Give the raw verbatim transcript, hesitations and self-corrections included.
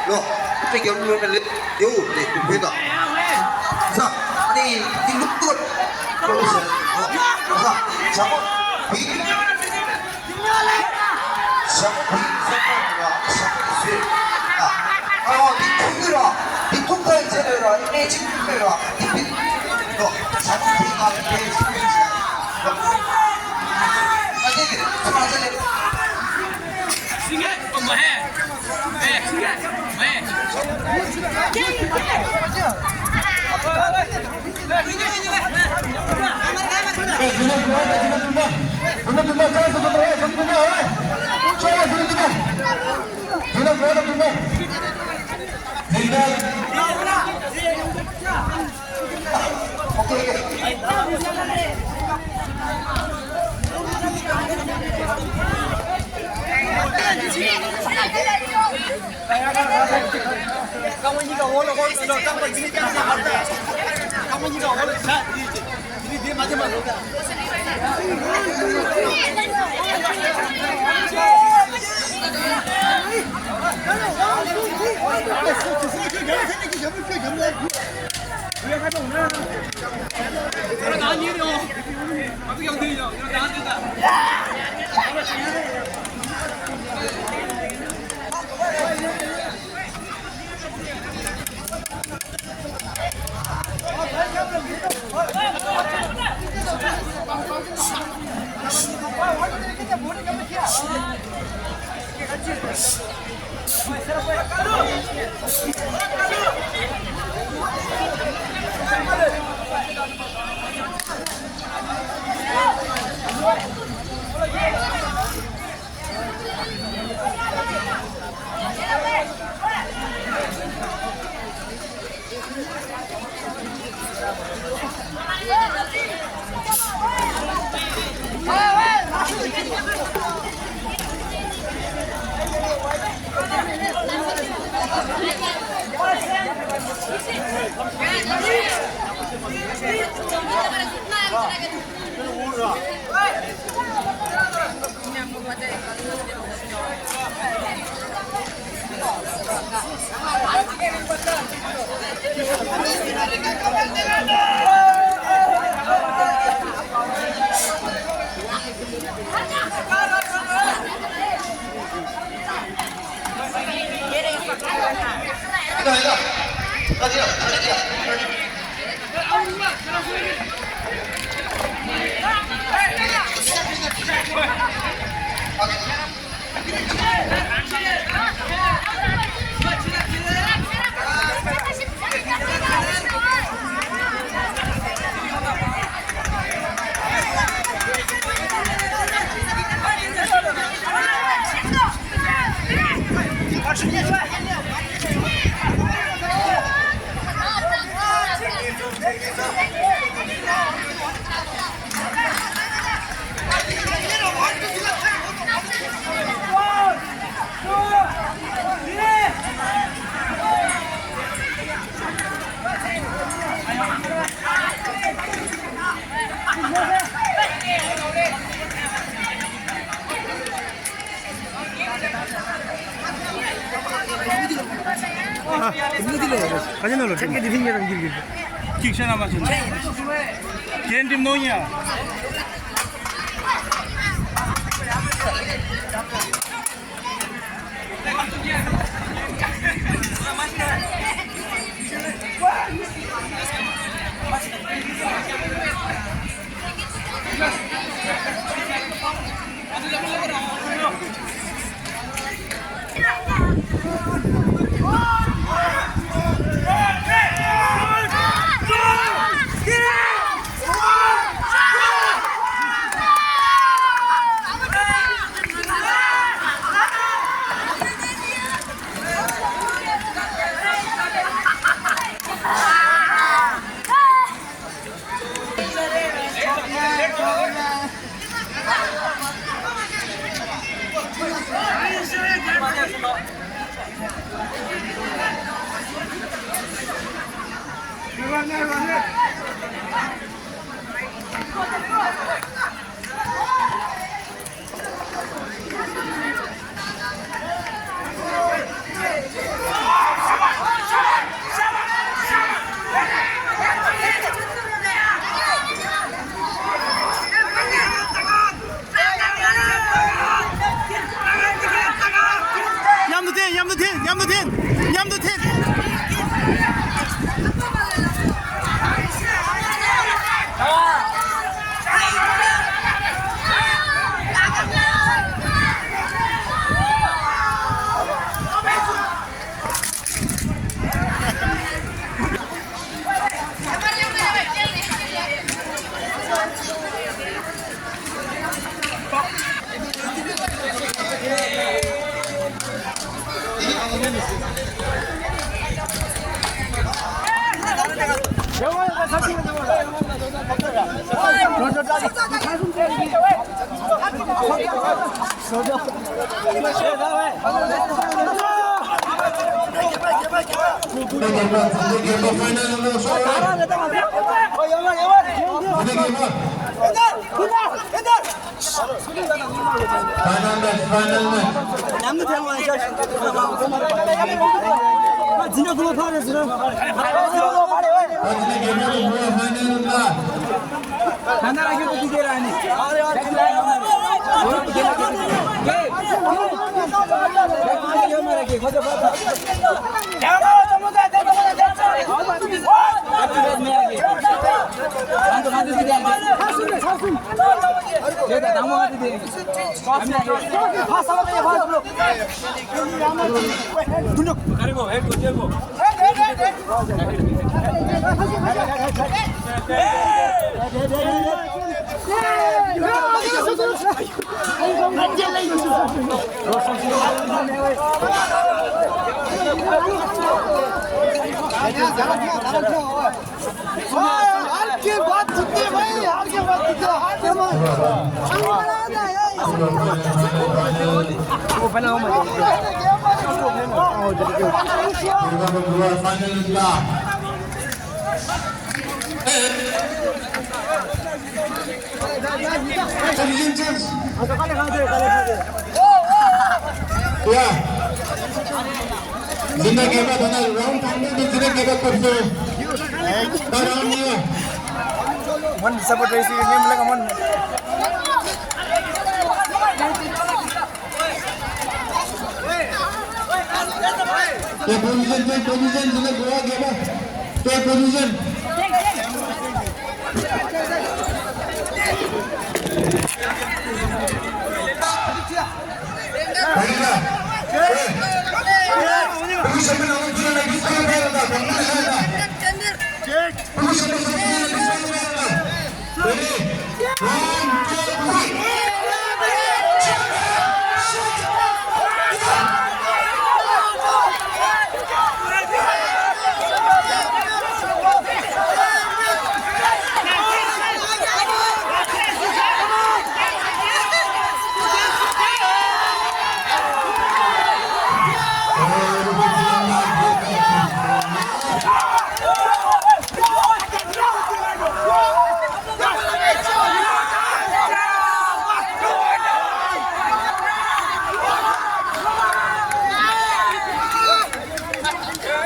ལོ། དེ་རྒྱབ་ལོ་ནས་ལེ་ཡོ་ལེ་བུད་དང་། ས་ཨ་ནི་དེ་ལུག་ཏོ་ལོ་ཟེར་ལོ། ས་ཇ་མོ་བི་ཇ་མོ་བི་ས་མོ་ར་ས་མོ་ཟེར། ཨ་ཨ་དེ་ཐུག་གི་ར་དེ་ཐུག་ཐལ་ཟེར་ར་ཨ་ནི་ཅིག་ཐུག་གི་ར་དེ་བི་ལོ། ཇ་མོ་བི་ཨ་ནི་ཅིག་ཐུག་གི་ར་ཨ་ནི་ཚ་ཟེར་ལེ། ཨ་ནི་ལོ་ཁྱེད་ཀྱི་དེ་ཕིང་ཡ་རང་གིར་གིར། ཅིག་ཤ་ན་མ་ཤ་ན། གན་འགྲིམ་ནོ་ཡ། མཉམ་དུ་འཐེན། མཉམ་དུ་འཐེན། Final match, final match. ཉམས་ནི་ཐེངས་མང་ཤོར་ཞིང་། འཛིན་གྲྭ་དགུ་པ་ཕར་རེད་ཟེར། ཨ་ནི་རྒྱལ་པོ་དགུ་པ་ཕ་ནེལ་ལ། ད་ནང་ལ་ཁྱོད་ཀྱི་དེ་ར་ནི། यार के बात जीते भाई, यार के बात जीते, हार के मत। वो बना हो मत। या। འཛིན་གྲྭ་བརྒྱད་པ་དང་ན་རའུན་ཐང་པོ་དེ་འཛིན་གྲྭ་བརྒྱད་པ་ཐོབ་སོང་། ད་རང་ཉིད། མོན་སྤོ་ཊི་རེ་སི་ངས་མི་ལ་ཀ་མོན། དེ་པོ་ཛི་ཤན། དེ་པོ་ཛི་ཤན། འཛིན་གྲྭ་དགུ་པ་བརྒྱད་པ། དེ་པོ་ཛི་ཤན།